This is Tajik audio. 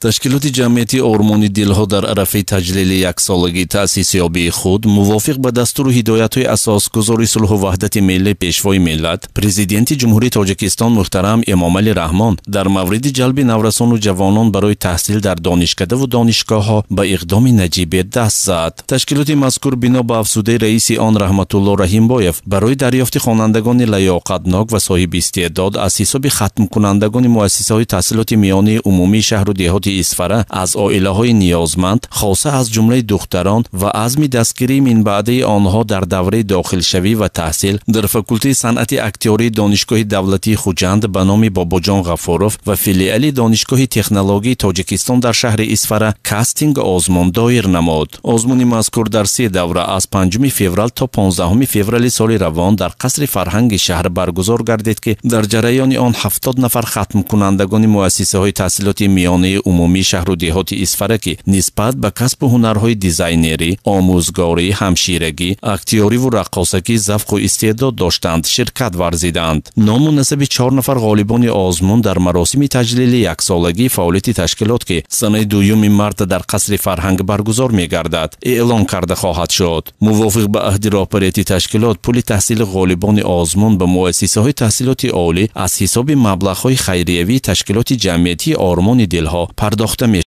Ташкилоти ҷамъиятии Ормони дилҳо дар арафаи таҷлили яксолагии таъсисёбии худ мувофиқ ба дастуру ҳидоятҳои асосгузори сулҳу ваҳдати миллӣ, Пешвои миллат, Президенти Ҷумҳурии Тоҷикистон муҳтарам Эмомалӣ Раҳмон дар мавриди ҷалби наврасону ҷавонон барои таҳсил дар донишкадаву донишгоҳҳо ба иқдоми наҷибе даст зад. Ташкилоти мазкур бино ба афзудаи раиси он Раҳматулло Раҳимбоев барои дарёфти хонандагони лаёқатнок ва соҳиби истеъдод аз ҳисоби хатмкунандагони муассисаҳои таҳсилоти миёнаи умумии шаҳру деҳоти Исфара аз оилаҳои ниёзманд, хоса аз ҷумлаи духтарон ва азми дастгирии минбаъдаи онҳо дар давраи дохилшавӣ ва таҳсил дар факултаи санъати актёрии Донишгоҳи давлатии Хуҷанд ба номи Бобоҷон Ғафуров ва филиали Донишгоҳи технологияи Тоҷикистон дар шаҳри Исфара кастинг озмун доир намуд. Озмуни мазкур дар се давра аз 5 феврал то 15 феврали соли равон дар қасри фарҳанги шаҳр баргузор гардид, ки дар ҷараёни он 70 нафар хатмкунандагони муассисаҳои таҳсилоти миёнаи умумии шаҳру деҳоти Исфара, ки нисбат ба касбу ҳунарҳои дизайнерӣ, омӯзгорӣ, ҳамширагӣ, актёриву раққосагӣ завқу истеъдод доштанд, ширкат варзиданд. Ному насаби 4 нафар ғолибони озмун дар маросими таҷлили яксолагии фаъолияти ташкилот, ки санаи 2 март дар қасри фарҳанг баргузор мегардад, эълон карда хоҳад шуд. Мувофиқ ба аҳди роҳбарияти ташкилот, пули таҳсили ғолибони озмун ба муассисаҳои таҳсилоти олӣ аз ҳисоби маблағҳои хайриявии ташкилоти ҷамъиятии Ормони дилҳо пардохта мешавад.